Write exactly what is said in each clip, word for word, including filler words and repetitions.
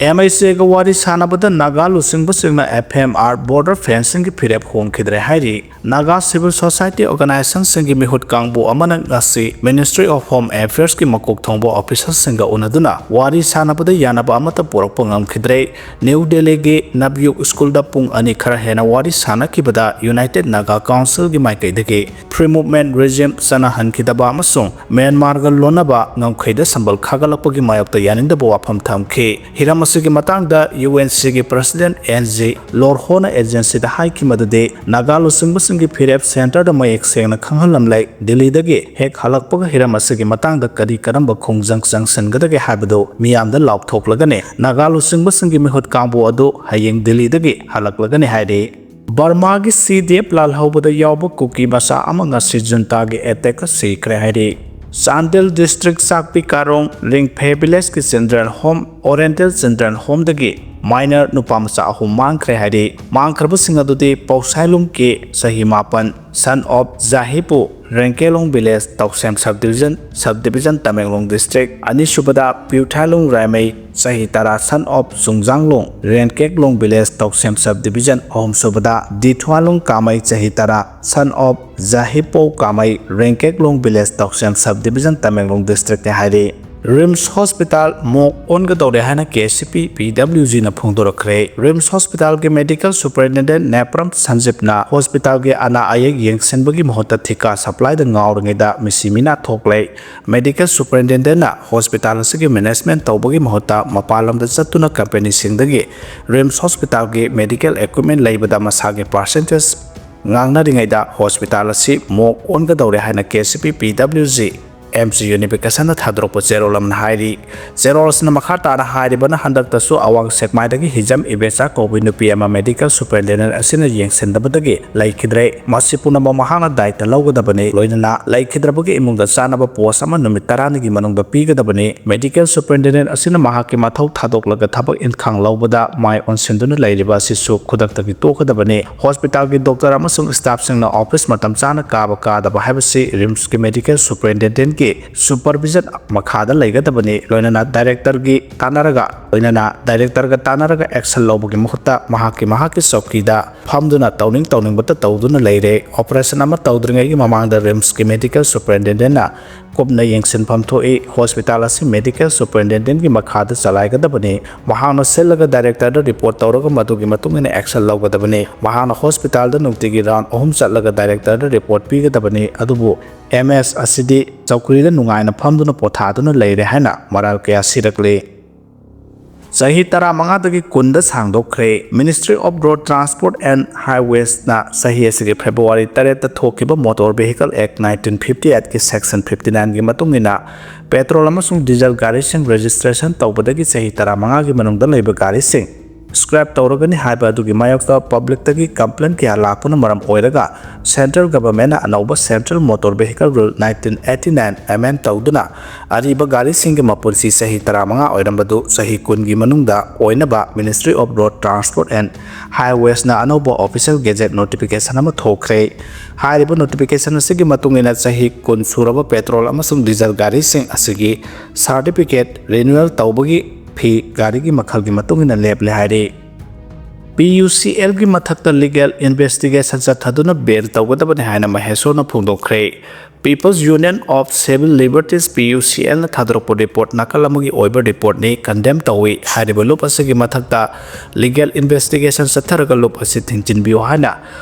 M H ꯑꯦꯒ ꯋꯥꯔꯤ ꯁꯥꯟꯅꯕꯗ ꯅꯥꯒꯥ ꯂꯨꯆꯤꯡꯕꯁꯤꯡꯅ ꯑꯦꯐ ꯑꯦꯝ ꯑꯥꯔ ꯕꯣꯔꯗꯔ ꯐꯦꯟꯁꯤꯡꯒꯤ ꯐꯤꯔꯦꯞ ꯍꯣꯡꯈꯤꯗ꯭ꯔꯦ ꯍꯥꯏꯔꯤ꯫ ꯅꯥꯒꯥ ꯁꯤꯚꯤꯜ ꯁꯣꯁꯥꯏꯇꯤ ꯑꯣꯔꯒꯅꯥꯏꯖꯦꯁꯟꯁꯤꯡꯒꯤ ꯃꯤꯍꯨꯠ ꯀꯥꯡꯕꯨ ꯑꯃꯅ ꯉꯁꯤ Ministry of Home Affairs ꯀꯤ ꯃꯀꯣꯛ ꯊꯣꯡꯕ ꯑꯣꯐꯤꯁꯔꯁꯤꯡꯒ ꯎꯅꯗꯨꯅ ꯋꯥꯔꯤ ꯁꯥꯟꯅꯕꯗ ꯌꯥꯅꯕ ꯑꯃꯠꯇ ꯄꯨꯔꯛꯄ ꯉꯝꯈꯤꯗ꯭ꯔꯦ꯫ ꯅ꯭ꯌꯨ ꯗꯦꯜꯂꯤꯒꯤ ꯅꯕꯌꯨꯒ ꯁ꯭ꯀꯨꯜꯗ ꯄꯨꯡ ꯑꯅꯤ ꯈꯔ ꯍꯦꯟꯅ ꯋꯥꯔꯤ ꯁꯥꯟꯅꯈꯤꯕꯗ United Naga Council ꯒꯤ ꯃꯥꯏꯀꯩꯗꯒꯤ Free Movement Regime ꯆꯠꯅꯍꯟꯈꯤꯗꯕ ꯑꯃꯁꯨꯡ ꯃ꯭ꯌꯥꯟꯃꯥꯔꯒ ꯂꯣꯟꯅꯕ ꯉꯝꯈꯩꯗ ꯁꯝꯕꯜ ꯈꯥꯒꯠꯂꯛꯄꯒꯤ ꯃꯥꯌꯣꯛꯇ ꯌꯥꯅꯤꯡꯗꯕ ꯋꯥꯐꯝ ꯊꯝꯈꯤ꯫ ꯍꯤꯔꯝ ꯑꯁꯤꯒꯤ ꯃꯇꯥꯡꯗ ꯌꯨ ꯑꯦꯟ ꯁꯤꯒꯤ President ꯑꯦꯟ ꯖꯤ ꯂꯣꯔꯍꯣꯅ ꯑꯦꯖꯦꯟꯁꯤꯗ ꯍꯥꯏꯈꯤ ꯃꯗꯨꯗꯤ ꯅꯥꯒꯥ ꯂꯨꯆꯤꯡꯕꯁꯤꯡꯒꯤ ꯐꯤꯔꯦꯞ ꯁꯦꯟꯇꯔꯗ ꯃꯌꯦꯛ ꯁꯦꯡꯅ ꯈꯪꯍꯜꯂꯝꯂꯦ꯫ ꯗꯤꯜꯂꯤꯗꯒꯤ ꯍꯦꯛ ꯍꯜꯂꯛꯄꯒ ꯍꯤꯔꯝ ꯑꯁꯤꯒꯤ ꯃꯇꯥꯡꯗ ꯀꯔꯤ ꯀꯔꯝꯕ ꯈꯣꯡꯖꯪ ꯆꯪꯁꯤꯟꯒꯗꯒꯦ ꯍꯥꯏꯕꯗꯨ ꯃꯤꯌꯥꯝꯗ ꯂꯥꯎꯊꯣꯛꯂꯒꯅꯤ꯫ ꯅꯥꯒꯥ ꯂꯨꯆꯤꯡꯕꯁꯤꯡꯒꯤ ꯃꯤꯍꯨꯠ ꯀꯥꯡꯕꯨ ꯑꯗꯨ ꯍꯌꯦꯡ ꯗꯤꯜꯂꯤꯗꯒꯤ ꯍꯜꯂꯛꯂꯒꯅꯤ ꯍꯥꯏꯔꯤ꯫ ꯕꯔꯃꯥꯒꯤ ꯁꯤ ꯗꯤ ꯑꯦꯐ ꯂꯥꯜꯍꯧꯕꯗ ꯌꯥꯎꯕ ꯀꯨꯀꯤ ꯃꯆꯥ ꯑꯃ ꯉꯁꯤ ꯖꯨꯟꯇꯥꯒꯤ ꯑꯦꯇꯦꯛꯇ ꯁꯤꯈ꯭ꯔꯦ ꯍꯥꯏꯔꯤ꯫ ꯆꯥꯟꯗꯦꯜ ꯗꯤꯁꯇ꯭ꯔꯤꯛ ꯆꯥꯛꯄꯤ ꯀꯥꯔꯣꯡ ꯔꯤꯡꯐꯦ ꯚꯤꯂꯦꯖꯀꯤ ꯆꯤꯜꯗ꯭ꯔꯦꯟ ꯍꯣꯝ, ꯑꯣꯔꯤꯌꯦꯟꯇꯦꯜ ꯆꯤꯜꯗ꯭ꯔꯦꯟ ꯍꯣꯝꯗꯒꯤ ꯃꯥꯏꯅꯔ ꯅꯨꯄꯥ ꯃꯆꯥ ꯑꯍꯨꯝ ꯃꯥꯡꯈ꯭ꯔꯦ ꯍꯥꯏꯔꯤ꯫ ꯃꯥꯡꯈ꯭ꯔꯕꯁꯤꯡ ꯑꯗꯨꯗꯤ ꯄꯧꯁꯥꯏꯂꯨꯡ ꯀꯦ, ꯆꯍꯤ ꯃꯥꯄꯟ, son of Jahipu, Renkelong village, Tousem sub division, sub division, Tamenglong district. ꯑꯅꯤꯁꯨꯕꯗ ꯄ꯭ꯌꯨꯊꯥꯏꯂꯨꯡ ꯔꯥꯏꯃꯩ, ꯆꯍꯤ ꯇꯔꯥ, son of Chungjanglong, Rengkeklong village, Tousem sub division. ꯑꯍꯨꯝꯁꯨꯕꯗ ꯗꯤꯊ꯭ꯋꯥꯂꯨꯡ ꯀꯥꯃꯩ, ꯆꯍꯤ ꯇꯔꯥ, son of Jahipo Kamei, Rengkeklong village, Tousem sub division, Tamenglong ꯗꯤꯁꯇ꯭ꯔꯤꯛꯅꯤ ꯍꯥꯏꯔꯤ꯫ ꯔꯤꯝꯁ ꯍꯣꯁꯄꯤꯇꯥꯜ ꯃꯣꯛ ꯑꯣꯟꯒꯗꯧꯔꯦ ꯍꯥꯏꯅ ꯀꯦ ꯁꯤ ꯄꯤ ꯄꯤ ꯗꯕ꯭ꯂꯤꯎ ꯖꯤꯅ ꯐꯣꯡꯗꯣꯔꯛꯈ꯭ꯔꯦ꯫ ꯔꯤꯝꯁ ꯍꯣꯁꯄꯤꯇꯥꯜꯒꯤ ꯃꯦꯗꯤꯀꯦꯜ ꯁꯨꯄꯔꯤꯟꯇꯦꯟꯗꯦꯟꯠ ꯅꯦꯄ꯭ꯔꯝ ꯁꯟꯖꯤꯞꯅ ꯍꯣꯁꯄꯤꯇꯥꯜꯒꯤ ꯑꯅꯥ ꯑꯌꯦꯛ ꯌꯦꯡꯁꯤꯟꯕꯒꯤ ꯃꯍꯨꯠꯇ ꯊꯤꯀꯥ ꯁꯄ꯭ꯂꯥꯏꯗ ꯉꯥꯎꯔꯤꯉꯩꯗ ꯃꯤꯁꯤ ꯃꯤꯅꯥ ꯊꯣꯛꯂꯦ꯫ ꯃꯦꯗꯤꯀꯦꯜ ꯁꯨꯄꯔꯤꯟꯇꯦꯟꯗꯦꯟꯠꯅ ꯍꯣꯁꯄꯤꯇꯥꯜ ꯑꯁꯤꯒꯤ ꯃꯦꯅꯦꯖꯃꯦꯟꯠ ꯇꯧꯕꯒꯤ ꯃꯍꯨꯠꯇ ꯃꯄꯥꯟ ꯂꯝꯗ ꯆꯠꯇꯨꯅ ꯀꯝꯄꯦꯅꯤꯁꯤꯡꯗꯒꯤ ꯔꯤꯝꯁ ꯍꯣꯁꯄꯤꯇꯥꯜꯒꯤ ꯃꯦꯗꯤꯀꯦꯜ ꯏꯀ꯭ꯋꯤꯞꯃꯦꯟꯠ ꯂꯩꯕꯗ ꯃꯁꯥꯒꯤ ꯄꯥꯔꯁꯦꯟꯇꯦꯖ ꯉꯥꯡꯅꯔꯤꯉꯩꯗ ꯍꯣꯁꯄꯤꯇꯥꯜ ꯑꯁꯤ ꯃꯣꯛ ꯑꯣꯟꯒꯗꯧꯔꯦ ꯍꯥꯏꯅ ꯀꯦ ꯁꯤ ꯄꯤ ꯄꯤ ꯗꯕ꯭ꯂꯤꯎ ꯖꯤ ꯑꯦꯝ ꯖꯤ ꯌꯨꯅꯤꯐꯤꯀꯦꯁꯟꯅ ꯊꯥꯗꯣꯔꯛꯄ ꯆꯦꯔꯣꯜ ꯑꯃꯅ ꯍꯥꯏꯔꯤ꯫ ꯆꯦꯔꯣꯜ ꯑꯁꯤꯅ ꯃꯈꯥ ꯇꯥꯅ ꯍꯥꯏꯔꯤꯕꯅ, ꯍꯟꯗꯛꯇꯁꯨ ꯑꯋꯥꯡ ꯁꯦꯛꯃꯥꯏꯗꯒꯤ ꯍꯤꯖꯝ ꯏꯕꯦꯆꯥ ꯀꯧꯕ ꯅꯨꯄꯤ ꯑꯃ ꯃꯦꯗꯤꯀꯦꯜ ꯁꯨꯄꯔꯤꯟꯇꯦꯟꯗꯦꯟꯠ ꯑꯁꯤꯅ ꯌꯦꯡꯁꯤꯟꯗꯕꯗꯒꯤ ꯂꯩꯈꯤꯗ꯭ꯔꯦ꯫ ꯃꯁꯤ ꯄꯨꯝꯅꯃꯛ ꯃꯍꯥꯛꯅ ꯗꯥꯏꯇ ꯂꯧꯒꯗꯕꯅꯤ꯫ ꯂꯣꯏꯅꯅ ꯂꯩꯈꯤꯗ꯭ꯔꯕꯒꯤ ꯏꯃꯨꯡꯗ ꯆꯥꯅꯕ ꯄꯣꯁ ꯑꯃ ꯅꯨꯃꯤꯠ ꯇꯔꯥꯅꯤꯒꯤ ꯃꯅꯨꯡꯗ ꯄꯤꯒꯗꯕꯅꯤ꯫ ꯃꯦꯗꯤꯀꯦꯜ ꯁꯨꯄꯔꯤꯟꯇꯦꯟꯗꯦꯟꯠ ꯑꯁꯤꯅ ꯃꯍꯥꯛꯀꯤ ꯃꯊꯧ ꯊꯥꯗꯣꯛꯂꯒ ꯊꯕꯛ ꯏꯟꯈꯥꯡ ꯂꯧꯕꯗ ꯃꯥꯏ ꯑꯣꯟꯁꯤꯟꯗꯨꯅ ꯂꯩꯔꯤꯕ ꯑꯁꯤꯁꯨ ꯈꯨꯗꯛꯇꯒꯤ ꯇꯣꯛꯀꯗꯕꯅꯤ꯫ ꯍꯣꯁꯄꯤꯇꯥꯜꯒꯤ ꯗꯣꯛꯇꯔ ꯑꯃꯁꯨꯡ ꯁ꯭ꯇꯥꯐꯁꯤꯡꯅ ꯑꯣꯐꯤꯁ ꯃꯇꯝ ꯆꯥꯅ ꯀꯥꯕ ꯀꯥꯗꯕ ꯍꯥꯏꯕꯁꯤ ꯔꯤꯝꯁꯀꯤ ꯃꯦꯗꯤꯀꯦꯜ ꯁꯨꯄꯔꯤꯟꯇꯦꯟꯗꯦꯟꯠꯀꯤ ꯁꯨꯄꯔꯚꯤꯖꯟ ꯃꯈꯥꯗ ꯂꯩꯒꯗꯕꯅꯤ꯫ ꯂꯣꯏꯅꯅ ꯗꯥꯏꯔꯦꯛꯇꯔꯒꯤ ꯇꯥꯟꯅꯔꯒ ꯂꯣꯏꯅꯅ ꯗꯥꯏꯔꯦꯛꯇꯔꯒ ꯇꯥꯟꯅꯔꯒ ꯑꯦꯛꯁꯟ ꯂꯧꯕꯒꯤ ꯃꯍꯨꯠꯇ ꯃꯍꯥꯛꯀꯤ ꯃꯍꯥꯛꯀꯤ ꯆꯧꯀꯤꯗ ꯐꯝꯗꯨꯅ ꯇꯧꯅꯤꯡ ꯇꯧꯅꯤꯡꯕꯇ ꯇꯧꯗꯨꯅ ꯂꯩꯔꯦ꯫ ꯑꯣꯄꯔꯦꯁꯟ ꯑꯃ ꯇꯧꯗ꯭ꯔꯤꯉꯩꯒꯤ ꯃꯃꯥꯡꯗ ꯔꯤꯝꯁꯀꯤ ꯃꯦꯗꯤꯀꯦꯜ ꯁꯨꯄꯔꯤꯟꯇꯦꯟꯗꯦꯟꯅ ꯀꯨꯞꯅ ꯌꯦꯡꯁꯤꯟꯐꯝ ꯊꯣꯛꯏ꯫ ꯍꯣꯁꯄꯤꯇꯥꯜ ꯑꯁꯤ ꯃꯦꯗꯤꯀꯦꯜ ꯁꯨꯄꯔꯤꯟꯇꯦꯟꯗꯦꯟꯒꯤ ꯃꯈꯥꯗ ꯆꯂꯥꯏꯒꯗꯕꯅꯤ꯫ ꯃꯍꯥꯛꯅ ꯁꯤꯜꯂꯒ ꯗꯥꯏꯔꯦꯛꯇꯔꯗ ꯔꯤꯄꯣꯔꯠ ꯇꯧꯔꯒ ꯃꯗꯨꯒꯤ ꯃꯇꯨꯡ ꯏꯟꯅ ꯑꯦꯛꯁꯟ ꯂꯧꯒꯗꯕꯅꯤ꯫ ꯃꯍꯥꯛꯅ ꯍꯣꯁꯄꯤꯇꯥꯜꯗ ꯅꯨꯡꯇꯤꯒꯤ ꯔꯥꯎꯟ ꯑꯍꯨꯝ ꯆꯠꯂꯒ ꯗꯥꯏꯔꯦꯛꯇꯔꯗ ꯔꯤꯄꯣꯔꯠ ꯄꯤꯒꯗꯕꯅꯤ꯫ ꯑꯗꯨꯕꯨ ꯑꯦꯝ ꯑꯦꯁ ꯑꯁꯤꯗꯤ ꯆꯧꯀ꯭ꯔꯤꯗ ꯅꯨꯡꯉꯥꯏꯅ ꯐꯝꯗꯨꯅ ꯄꯣꯊꯥꯗꯨꯅ ꯂꯩꯔꯦ ꯍꯥꯏꯅ ꯃꯔꯥꯜ ꯀꯌꯥ ꯁꯤꯔꯛꯂꯤ꯫ ꯆꯍꯤ ꯇꯔꯥꯃꯉꯥꯗꯒꯤ ꯀꯨꯟꯗ ꯁꯥꯡꯗꯣꯛꯈ꯭ꯔꯦ꯫ Ministry of Road Transport and Highwaysꯅ ꯆꯍꯤ ꯑꯁꯤꯒꯤ ꯐꯦꯕ꯭ꯔꯨꯋꯥꯔꯤ ꯇꯔꯦꯠꯇ ꯊꯣꯛꯈꯤꯕ Motor Vehicle Act nineteen fifty eightꯀꯤ section fifty nineꯒꯤ ꯃꯇꯨꯡ ꯏꯟꯅ ꯄꯦꯇ꯭ꯔꯣꯜ ꯑꯃꯁꯨꯡ ꯗꯤꯖꯜ ꯒꯥꯔꯤꯁꯤꯡ ꯔꯦꯖꯤꯁꯇ꯭ꯔꯦꯁꯟ ꯇꯧꯕꯗꯒꯤ ꯆꯍꯤ ꯇꯔꯥꯃꯉꯥꯒꯤ ꯃꯅꯨꯡꯗ ꯂꯩꯕ ꯒꯥꯔꯤꯁꯤꯡ ꯁ꯭ꯀ꯭ꯔꯦꯞ ꯇꯧꯔꯒꯅꯤ ꯍꯥꯏꯕ ꯑꯗꯨꯒꯤ ꯃꯥꯌꯣꯛꯇ ꯄꯕ꯭ꯂꯤꯛꯇꯒꯤ ꯀꯝꯄ꯭ꯂꯦꯟ ꯀꯌꯥ ꯂꯥꯛꯄꯅ ꯃꯔꯝ ꯑꯣꯏꯔꯒ ꯁꯦꯟꯇ꯭ꯔꯦꯜ ꯒꯚꯔꯟꯃꯦꯟꯠꯅ ꯑꯅꯧꯕ Central Motor Vehicle Rule nineteen eighty nine amend ꯇꯧꯗꯨꯅ ꯑꯔꯤꯕ ꯒꯥꯔꯤꯁꯤꯡꯒꯤ ꯃꯄꯨꯟꯁꯤ ꯆꯍꯤ ꯇꯔꯥꯃꯉꯥ ꯑꯣꯏꯔꯝꯕꯗꯨ ꯆꯍꯤ ꯀꯨꯟꯒꯤ ꯃꯅꯨꯡꯗ ꯑꯣꯏꯅꯕ Ministry of Road Transport and Highwaysꯅ ꯑꯅꯧꯕ official gazette notification ꯑꯃ ꯊꯣꯛꯈ꯭ꯔꯦ꯫ ꯍꯥꯏꯔꯤꯕ notification ꯑꯁꯤꯒꯤ ꯃꯇꯨꯡ ꯏꯟꯅ ꯆꯍꯤ ꯀꯨꯟ ꯁꯨꯔꯕ ꯄꯦꯇ꯭ꯔꯣꯜ ꯑꯃꯁꯨꯡ ꯗꯤꯖꯜ ꯒꯥꯔꯤꯁꯤꯡ ꯑꯁꯤꯒꯤ certificate renewal ꯇꯧꯕꯒꯤ ꯐꯤ ꯒꯥꯔꯤꯒꯤ ꯃꯈꯜꯒꯤ ꯃꯇꯨꯡ ꯏꯟꯅ ꯂꯦꯞꯂꯦ ꯍꯥꯏꯔꯤ꯫ ꯄꯤ ꯌꯨ ꯁꯤ ꯑꯦꯜꯒꯤ ꯃꯊꯛꯇ ꯂꯤꯒꯦꯜ ꯏꯟꯚꯦꯁꯇꯤꯒꯦꯁꯟ ꯆꯠꯊꯗꯨꯅ ꯕꯦꯟ ꯇꯧꯒꯗꯕꯅꯤ ꯍꯥꯏꯅ ꯃꯍꯦꯁꯣꯔꯅ ꯐꯣꯡꯗꯣꯛꯈ꯭ꯔꯦ꯫ People's Union of Civil Liberties, P U C L, ꯅ ꯊꯥꯗꯣꯔꯛꯄ ꯔꯤꯄꯣꯔꯠ ꯅꯥꯀꯜ ꯑꯃꯒꯤ ꯑꯣꯏꯕ ꯔꯤꯄꯣꯔꯠꯅꯤ, ꯀꯟꯗꯦꯝ ꯇꯧꯏ꯫ ꯍꯥꯏꯔꯤꯕ ꯂꯨꯞ ꯑꯁꯤꯒꯤ ꯃꯊꯛꯇ ꯂꯤꯒꯦꯜ ꯏꯟꯚꯦꯁꯇꯤꯒꯦꯁꯟ ꯆꯠꯊꯔꯒ ꯂꯨꯞ ꯑꯁꯤ ꯊꯤꯡꯖꯤꯟꯕꯤꯌꯨ ꯍꯥꯏꯅ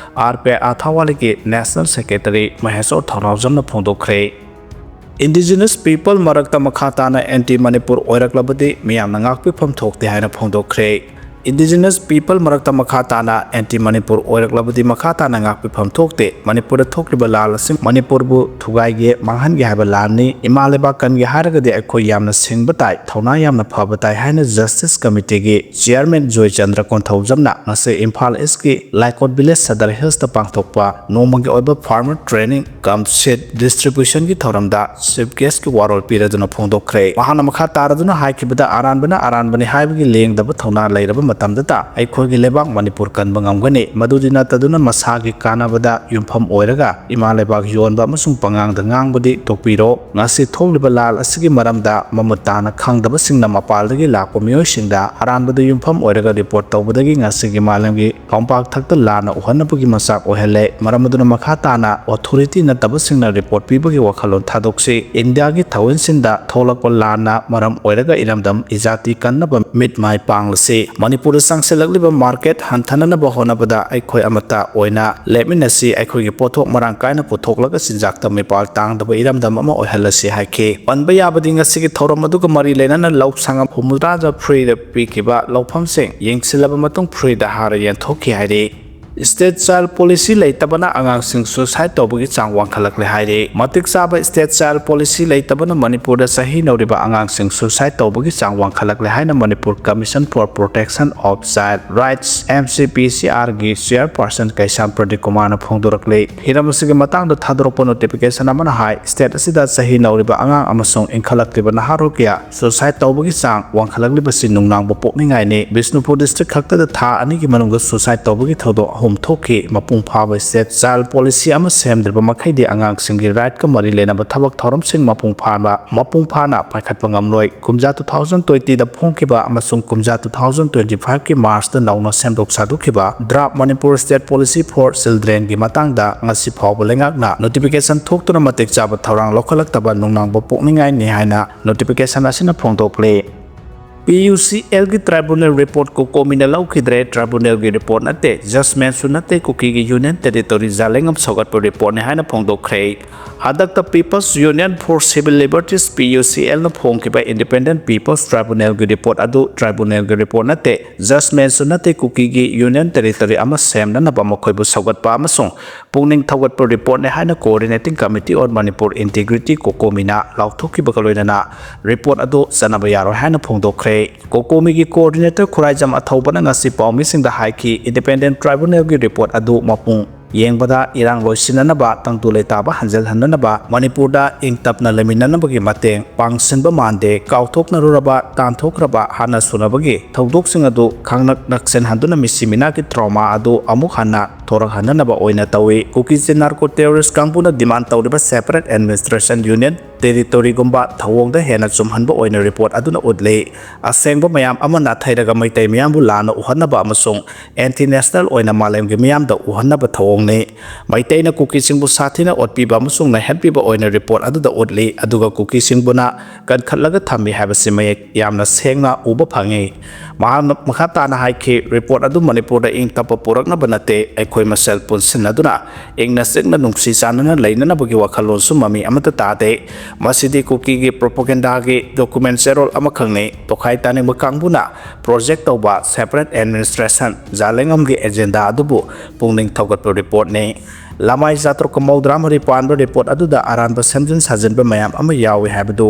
ꯑꯥꯔ ꯄꯤ ꯑꯥꯏ ꯑꯊꯥꯋꯥꯂꯤꯒꯤ ꯅꯦꯁꯅꯦꯜ ꯁꯦꯀ꯭ꯔꯦꯇꯔꯤ ꯃꯍꯦꯁꯣꯔ ꯊꯧꯅꯥꯎꯖꯝꯅ ꯐꯣꯡꯗꯣꯛꯈ꯭ꯔꯦ꯫ Indigenous people ꯃꯔꯛꯇ ꯃꯈꯥ ꯇꯥꯅ anti ꯃꯅꯤꯄꯨꯔ ꯑꯣꯏꯔꯛꯂꯕꯗꯤ ꯃꯤꯌꯥꯝꯅ ꯉꯥꯛꯄꯤꯐꯝ ꯊꯣꯛꯇꯦ ꯍꯥꯏꯅ ꯐꯣꯡꯗꯣꯛꯈ꯭ꯔꯦ꯫ Indigenous people ꯃꯔꯛꯇ ꯃꯈꯥ ꯇꯥꯅ anti ꯃꯅꯤꯄꯨꯔ ꯑꯣꯏꯔꯛꯂꯕꯗꯤ ꯃꯈꯥ ꯇꯥꯅ ꯉꯥꯛꯄꯤꯐꯝ ꯊꯣꯛꯇꯦ꯫ ꯃꯅꯤꯄꯨꯔꯗ ꯊꯣꯛꯂꯤꯕ ꯂꯥꯜ ꯑꯁꯤ ꯃꯅꯤꯄꯨꯔꯕꯨ ꯊꯨꯒꯥꯏꯒꯦ, ꯃꯥꯡꯍꯟꯒꯦ ꯍꯥꯏꯕ ꯂꯥꯜꯅꯤ꯫ ꯏꯃꯥ ꯂꯩꯕꯥꯛ ꯀꯟꯒꯦ ꯍꯥꯏꯔꯒꯗꯤ ꯑꯩꯈꯣꯏ ꯌꯥꯝꯅ ꯁꯤꯡꯕ ꯇꯥꯏ, ꯊꯧꯅꯥ ꯌꯥꯝꯅ ꯐꯕ ꯇꯥꯏ ꯍꯥꯏꯅ Justice Committeeꯒꯤ chairman ꯖꯣꯏꯆꯟꯗ꯭ꯔ ꯀꯣꯟꯊꯧꯖꯝꯅ ꯉꯁꯤ ꯏꯝꯐꯥꯜ Eastꯀꯤ ꯂꯥꯏꯀꯣꯠ village Sadar Hillsꯇ ꯄꯥꯡꯊꯣꯛꯄ ꯅꯣꯡꯃꯒꯤ ꯑꯣꯏꯕ farmer training cum seed distributionꯒꯤ ꯊꯧꯔꯝꯗ chief guestꯀꯤ ꯋꯥꯔꯣꯜ ꯄꯤꯔꯗꯨꯅ ꯐꯣꯡꯗꯣꯛꯈ꯭ꯔꯦ꯫ ꯃꯍꯥꯛꯅ ꯃꯈꯥ ꯇꯥꯔꯗꯨꯅ ꯍꯥꯏꯈꯤꯕꯗ, ꯑꯔꯥꯟꯕꯅ ꯑꯔꯥꯟꯕꯅꯤ ꯍꯥꯏꯕꯒꯤ ꯂꯦꯡꯗꯕ ꯊꯧꯅꯥ ꯂꯩꯔꯕ ꯃꯇꯝꯗꯇ ꯑꯩꯈꯣꯏꯒꯤ ꯂꯩꯕꯥꯛ ꯃꯅꯤꯄꯨꯔ ꯀꯟꯕ ꯉꯝꯒꯅꯤ꯫ ꯃꯗꯨꯗꯤ ꯅꯠꯇꯗꯨꯅ ꯃꯁꯥꯒꯤ ꯀꯥꯟꯅꯕꯗ ꯌꯨꯝꯐꯝ ꯑꯣꯏꯔꯒ ꯏꯃꯥ ꯂꯩꯕꯥꯛ ꯌꯣꯟꯕ ꯑꯃꯁꯨꯡ ꯄꯉꯥꯡꯗ ꯉꯥꯡꯕꯗꯤ ꯇꯣꯛꯄꯤꯔꯣ꯫ ꯉꯁꯤ ꯊꯣꯛꯂꯤꯕ ꯂꯥꯜ ꯑꯁꯤꯒꯤ ꯃꯔꯝꯗ ꯃꯃꯨꯠ ꯇꯥꯅ ꯈꯪꯗꯕꯁꯤꯡꯅ ꯃꯄꯥꯟꯗꯒꯤ ꯂꯥꯛꯄ ꯃꯤꯑꯣꯏꯁꯤꯡꯗ ꯑꯔꯥꯟꯕꯗ ꯌꯨꯝꯐꯝ ꯑꯣꯏꯔꯒ ꯔꯤꯄꯣꯔꯠ ꯇꯧꯕꯗꯒꯤ ꯉꯁꯤꯒꯤ ꯃꯥꯂꯦꯝꯒꯤ ꯈꯣꯡꯄꯥꯛ ꯊꯛꯇ ꯂꯥꯟꯅ ꯎꯍꯟꯅꯕꯒꯤ ꯃꯆꯥꯛ ꯑꯣꯏꯍꯜꯂꯦ꯫ ꯃꯔꯝ ꯑꯗꯨꯅ ꯃꯈꯥ ꯇꯥꯅ ꯑꯣꯊꯣꯔꯤꯇꯤ ꯅꯠꯇꯕꯁꯤꯡꯅ ꯔꯤꯄꯣꯔꯠ ꯄꯤꯕꯒꯤ ꯋꯥꯈꯜꯂꯣꯟ ꯊꯥꯗꯣꯛꯁꯤ꯫ ꯏꯟꯗꯤꯌꯥꯒꯤ ꯊꯧꯑꯣꯏꯟꯁꯤꯟꯗ ꯊꯣꯛꯂꯛꯄ ꯂꯥꯟꯅ ꯃꯔꯝ ꯑꯣꯏꯔꯒ ꯏꯔꯝꯗꯝ ꯏꯖꯥꯇꯤ ꯀꯟꯅꯕ ꯃꯤꯠ ꯃꯥꯏ ꯄꯥꯡꯂꯁꯤ꯫ ꯃꯅꯤꯄꯨꯔꯗ ꯆꯪꯁꯤꯜꯂꯛꯂꯤꯕ ꯃꯥꯔꯀꯦꯠ ꯍꯟꯊꯅꯅꯕ ꯍꯣꯠꯅꯕꯗ ꯑꯩꯈꯣꯏ ꯑꯃꯠꯇ ꯑꯣꯏꯅ ꯂꯦꯞꯃꯤꯟꯅꯁꯤ꯫ ꯑꯩꯈꯣꯏꯒꯤ ꯄꯣꯠꯊꯣꯛ ꯃꯔꯥꯡ ꯀꯥꯏꯅ ꯄꯨꯊꯣꯛꯂꯒ ꯆꯤꯟꯖꯥꯛꯇ ꯃꯤꯄꯥꯜ ꯇꯥꯡꯗꯕ ꯏꯔꯝꯗꯝ ꯑꯃ ꯑꯣꯏꯍꯜꯂꯁꯤ ꯍꯥꯏꯈꯤ꯫ ꯄꯟꯕ ꯌꯥꯕꯗꯤ ꯉꯁꯤꯒꯤ ꯊꯧꯔꯝ ꯑꯗꯨꯒ ꯃꯔꯤ ꯂꯩꯅꯅ ꯂꯧ ꯁꯪꯉꯝ ꯍꯨꯝꯐꯨꯇꯔꯥꯗ ꯐ꯭ꯔꯤꯗ ꯄꯤꯈꯤꯕ ꯂꯧꯐꯝꯁꯤꯡ ꯌꯦꯡꯁꯤꯜꯂꯕ ꯃꯇꯨꯡ ꯐ꯭ꯔꯤꯗ ꯍꯥꯔ ꯌꯦꯟꯊꯣꯛꯈꯤ ꯍꯥꯏꯔꯤ꯫ ꯁ꯭ꯇꯦꯠ ꯆꯥꯏꯜ ꯄꯣꯂꯤꯁꯤ ꯂꯩꯇꯕꯅ ꯑꯉꯥꯡꯁꯤꯡ ꯁꯨꯁꯥꯏꯗ ꯇꯧꯕꯒꯤ ꯆꯥꯡ ꯋꯥꯡꯈꯠꯂꯛꯂꯦ ꯍꯥꯏꯔꯤ꯫ ꯃꯇꯤꯛ ꯆꯥꯕ ꯁ꯭ꯇꯦꯠ ꯆꯥꯏꯜ ꯄꯣꯂꯤꯁꯤ ꯂꯩꯇꯕꯅ ꯃꯅꯤꯄꯨꯔꯗ ꯆꯍꯤ ꯅꯧꯔꯤꯕ ꯑꯉꯥꯡꯁꯤꯡ ꯁꯨꯁꯥꯏꯗ ꯇꯧꯕꯒꯤ ꯆꯥꯡ ꯋꯥꯡꯈꯠꯂꯛꯂꯦ ꯍꯥꯏꯅ Manipur commission for protection of child rights, M C P ꯁꯤ ꯑꯥꯔꯒꯤ ꯆꯤꯌꯔꯄꯥꯔꯁꯟ ꯀꯩꯁꯥꯝ ꯄ꯭ꯔꯗꯤꯞ ꯀꯨꯃꯥꯔꯅ ꯐꯣꯡꯗꯣꯔꯛꯂꯤ꯫ ꯍꯤꯔꯝ ꯑꯁꯤꯒꯤ ꯃꯇꯥꯡꯗ ꯊꯥꯗꯣꯔꯛꯄ ꯅꯣꯇꯤꯐꯤꯀꯦꯁꯟ ꯑꯃꯅ ꯍꯥꯏ, ꯁ꯭ꯇꯦꯠ ꯑꯁꯤꯗ ꯆꯍꯤ ꯅꯧꯔꯤꯕ ꯑꯉꯥꯡ ꯑꯃꯁꯨꯡ ꯏꯟꯈꯠꯂꯛꯂꯤꯕ ꯅꯍꯥꯔꯣꯜ ꯀꯌꯥ ꯁꯨꯁꯥꯏꯗ ꯇꯧꯕꯒꯤ ꯆꯥꯡ ꯋꯥꯡꯈꯠꯂꯛꯂꯤꯕꯁꯤ ꯅꯨꯡꯅꯥꯡꯕ ꯄꯣꯛꯅꯤꯡꯉꯥꯏꯅꯤ꯫ ꯕꯤꯁꯅꯨꯄꯨꯔ ꯗꯤꯁꯇ꯭ꯔꯤꯛ ꯈꯛꯇꯗ ꯊꯥ ꯑꯅꯤꯒꯤ ꯃꯅꯨꯡꯗ ꯁꯨꯁꯥꯏꯗ ꯇꯧꯕꯒꯤ ꯊꯧꯗꯣꯛ ꯑꯍꯨꯝ ꯊꯣꯛꯈꯤ꯫ ꯃꯄꯨꯡ ꯐꯥꯕ ꯁ꯭ꯇꯦꯠ ꯆꯥꯏꯜ ꯄꯣꯂꯤꯁꯤ ꯑꯃ ꯁꯦꯝꯗ꯭ꯔꯤꯕ ꯃꯈꯩꯗꯤ ꯑꯉꯥꯡꯁꯤꯡꯒꯤ ꯔꯥꯏꯠꯀ ꯃꯔꯤ ꯂꯩꯅꯕ ꯊꯕꯛ ꯊꯧꯔꯝꯁꯤꯡ ꯃꯄꯨꯡ ꯐꯥꯕ, ꯃꯄꯨꯡ ꯐꯥꯅ ꯄꯥꯏꯈꯠꯄ ꯉꯝꯂꯣꯏ꯫ ꯀꯨꯝꯖꯥ two thousand twentyꯗ ꯐꯣꯡꯈꯤꯕ ꯑꯃꯁꯨꯡ ꯀꯨꯝꯖꯥ two thousand twenty fiveꯀꯤ ꯃꯥꯔꯆꯇ ꯅꯧꯅ ꯁꯦꯝꯗꯣꯛ ꯁꯥꯗꯣꯛꯈꯤꯕ Draft Manipur State Policy for Childrenꯒꯤ ꯃꯇꯥꯡꯗ ꯉꯁꯤ ꯐꯥꯎꯕ ꯂꯩꯉꯥꯛꯅ ꯅꯣꯇꯤꯐꯤꯀꯦꯁꯟ ꯊꯣꯛꯇꯨꯅ ꯃꯇꯤꯛ ꯆꯥꯕ ꯊꯧꯔꯥꯡ ꯂꯧꯈꯠꯂꯛꯇꯕ ꯅꯨꯡꯅꯥꯡꯕ ꯄꯣꯛꯅꯤꯡꯉꯥꯏꯅꯤ ꯍꯥꯏꯅ ꯅꯣꯇꯤꯐꯤꯀꯦꯁꯟ ꯑꯁꯤꯅ ꯐꯣꯡꯗꯣꯛꯂꯤ꯫ ꯄꯤ ꯌꯨ ꯁꯤ ꯑꯦꯜꯒꯤ ꯇ꯭ꯔꯥꯏꯕꯨꯅꯦꯜ ꯔꯤꯄꯣꯔꯠ ꯀꯣꯀꯣꯃꯤꯅ ꯂꯧꯈꯤꯗ꯭ꯔꯦ꯫ ꯇ꯭ꯔꯥꯏꯕꯨꯅꯦꯜꯒꯤ ꯔꯤꯄꯣꯔꯠ ꯅꯠꯇꯦ, ꯖꯖꯃꯦꯟꯠꯁꯨ ꯅꯠꯇꯦ, ꯀꯨꯀꯤꯒꯤ ꯌꯨꯅꯤꯌꯟ ꯇꯦꯔꯤꯇꯣꯔꯤ ꯖꯥꯂꯦꯡꯉꯝ ꯁꯧꯒꯠꯄ ꯔꯤꯄꯣꯔꯠꯅꯤ ꯍꯥꯏꯅ ꯐꯣꯡꯗꯣꯛꯈ꯭ꯔꯦ꯫ ꯍꯟꯗꯛꯇ People's Union for Civil Liberties, P U C ꯑꯦꯜꯅ ꯐꯣꯡꯈꯤꯕ ꯏꯟꯗꯤꯄꯦꯟꯗꯦꯟꯠ ꯄꯤꯄꯜꯁ ꯇ꯭ꯔꯥꯏꯕꯨꯅꯦꯜꯒꯤ ꯔꯤꯄꯣꯔꯠ ꯑꯗꯨ ꯇ꯭ꯔꯥꯏꯕꯨꯅꯦꯜꯒꯤ ꯔꯤꯄꯣꯔꯠ ꯅꯠꯇꯦ, ꯖꯖꯃꯦꯟꯠꯁꯨ ꯅꯠꯇꯦ, ꯀꯨꯀꯤꯒꯤ ꯌꯨꯅꯤꯌꯟ ꯇꯦꯔꯤꯇꯣꯔꯤ ꯑꯃ ꯁꯦꯝꯅꯅꯕ ꯃꯈꯣꯏꯕꯨ ꯁꯧꯒꯠꯄ ꯑꯃꯁꯨꯡ ꯄꯨꯛꯅꯤꯡ ꯊꯧꯒꯠꯄ ꯔꯤꯄꯣꯔꯠꯅꯤ ꯍꯥꯏꯅ Coordinating Committee on Manipur Integrity, ꯀꯣꯀꯣꯃꯤꯅ ꯂꯥꯎꯊꯣꯛꯈꯤꯕꯒ ꯂꯣꯏꯅꯅ ꯔꯤꯄꯣꯔꯠ ꯑꯗꯨ ꯆꯠꯅꯕ ꯌꯥꯔꯣꯏ ꯍꯥꯏꯅ ꯐꯣꯡꯗꯣꯛꯈ꯭ꯔꯦ꯫ ꯀꯣꯀꯣꯃꯤꯒꯤ coordinator ꯈꯨꯔꯥꯏꯖꯝ ꯑꯊꯧꯕꯅ ꯉꯁꯤ ꯄꯥꯎꯃꯤꯁꯤꯡꯗ ꯍꯥꯏꯈꯤ, ꯏꯟꯗꯤꯄꯦꯟꯗꯦꯟꯠ ꯇ꯭ꯔꯥꯏꯕꯨꯅꯦꯜꯒꯤ ꯔꯤꯄꯣꯔꯠ ꯑꯗꯨ ꯃꯄꯨꯡ ꯌꯦꯡꯕꯗ ꯏꯔꯥꯡ ꯂꯣꯏꯁꯤꯟꯅꯅꯕ, ꯇꯪꯗꯨ ꯂꯩꯇꯥꯕ ꯍꯟꯖꯤꯜꯍꯟꯅꯅꯕ, ꯃꯅꯤꯄꯨꯔꯗ ꯏꯪ ꯇꯞꯅ ꯂꯩꯃꯤꯟꯅꯅꯕꯒꯤ ꯃꯇꯦꯡ ꯄꯥꯡꯁꯤꯟꯕ ꯃꯥꯟꯗꯦ꯫ ꯀꯥꯎꯊꯣꯛꯅꯔꯨꯔꯕ, ꯇꯥꯟꯊꯣꯛꯈ꯭ꯔꯕ, ꯍꯥꯟꯅ ꯁꯨꯅꯕꯒꯤ ꯊꯧꯗꯣꯛꯁꯤꯡ ꯑꯗꯨ ꯈꯪꯅꯛ ꯅꯛꯁꯤꯟꯍꯟꯗꯨꯅ ꯃꯤꯁꯤ ꯃꯤꯅꯥꯒꯤ trauma ꯑꯗꯨ ꯑꯃꯨꯛ ꯍꯟꯅ ꯊꯣꯔꯛꯍꯟꯅꯅꯕ ꯑꯣꯏꯅ ꯇꯧꯏ꯫ ꯀꯨꯀꯤꯁꯤ narco terrorist ꯀꯥꯡꯕꯨꯅ demand ꯇꯧꯔꯤꯕ separate administration unit territoryꯒꯨꯝꯕ ꯊꯧꯑꯣꯡꯗ ꯍꯦꯟꯅ ꯆꯨꯝꯍꯟꯕ ꯑꯣꯏꯅ report ꯑꯗꯨꯅ ꯎꯠꯂꯤ꯫ ꯑꯁꯦꯡꯕ ꯃꯌꯥꯝ ꯑꯃ ꯅꯥꯊꯩꯔꯒ ꯃꯩꯇꯩ ꯃꯤꯌꯥꯝꯕꯨ ꯂꯥꯟꯅ ꯎꯍꯟꯅꯕ ꯑꯃꯁꯨꯡ anti national ꯑꯣꯏꯅ ꯃꯥꯂꯦꯝꯒꯤ ꯃꯤꯌꯥꯝꯗ ꯎꯍꯟꯅꯕ ꯊꯧꯑꯣꯡꯅꯤ꯫ ꯃꯩꯇꯩꯅ ꯀꯨꯀꯤꯁꯤꯡꯕꯨ ꯁꯥꯊꯤꯅ ꯑꯣꯠꯄꯤꯕ ꯑꯃꯁꯨꯡ ꯅꯩꯍꯠꯄꯤꯕ ꯑꯣꯏꯅ report ꯑꯗꯨꯗ ꯎꯠꯂꯤ, ꯑꯗꯨꯒ ꯀꯨꯀꯤꯁꯤꯡꯕꯨꯅ ꯀꯟꯈꯠꯂꯒ ꯊꯝꯃꯤ ꯍꯥꯏꯕꯁꯤ ꯃꯌꯦꯛ ꯌꯥꯝꯅ ꯁꯦꯡꯅ ꯎꯕ ꯐꯪꯉꯤ꯫ ꯃꯍꯥꯛꯅ ꯃꯈꯥ ꯇꯥꯅ ꯍꯥꯏꯈꯤ, report ꯑꯗꯨ ꯃꯅꯤꯄꯨꯔꯗ ꯏꯪ ꯇꯞꯄ ꯄꯨꯔꯛꯅꯕ ꯅꯠꯇꯦ, ꯑꯩꯈꯣꯏ ꯃꯁꯦꯜ ꯄꯨꯟꯁꯤꯟꯅꯗꯨꯅ ꯏꯪꯅ ꯆꯤꯛꯅ ꯅꯨꯡꯁꯤ ꯆꯥꯟꯅꯅ ꯂꯩꯅꯅꯕꯒꯤ ꯋꯥꯈꯜꯂꯣꯟꯁꯨ ꯃꯃꯤ ꯑꯃꯠꯇ ꯇꯥꯗꯦ꯫ ꯃꯁꯤꯗꯤ ꯀꯨꯀꯤꯒꯤ propagandaꯒꯤ document ꯆꯦꯔꯣꯜ ꯑꯃꯈꯛꯅꯤ꯫ ꯇꯣꯈꯥꯏ ꯇꯥꯅꯤꯡꯕ ꯀꯥꯡꯕꯨꯅ project ꯇꯧꯕ separate administration ꯖꯥꯂꯦꯡꯉꯝꯒꯤ agenda ꯑꯗꯨꯕꯨ ꯄꯨꯛꯅꯤꯡ ꯊꯧꯒꯠꯄ reportꯅꯤ꯫ ꯂꯃꯥꯏ ꯆꯥꯇ꯭ꯔꯨꯛꯀ ꯃꯧꯗ꯭ꯔꯥ ꯃꯔꯤ ꯄꯥꯟꯕ report ꯑꯗꯨꯗ ꯑꯔꯥꯟꯕ ꯁꯦꯝꯖꯤꯟ ꯁꯥꯖꯤꯟꯕ ꯃꯌꯥꯝ ꯑꯃ ꯌꯥꯎꯏ ꯍꯥꯏꯕꯗꯨ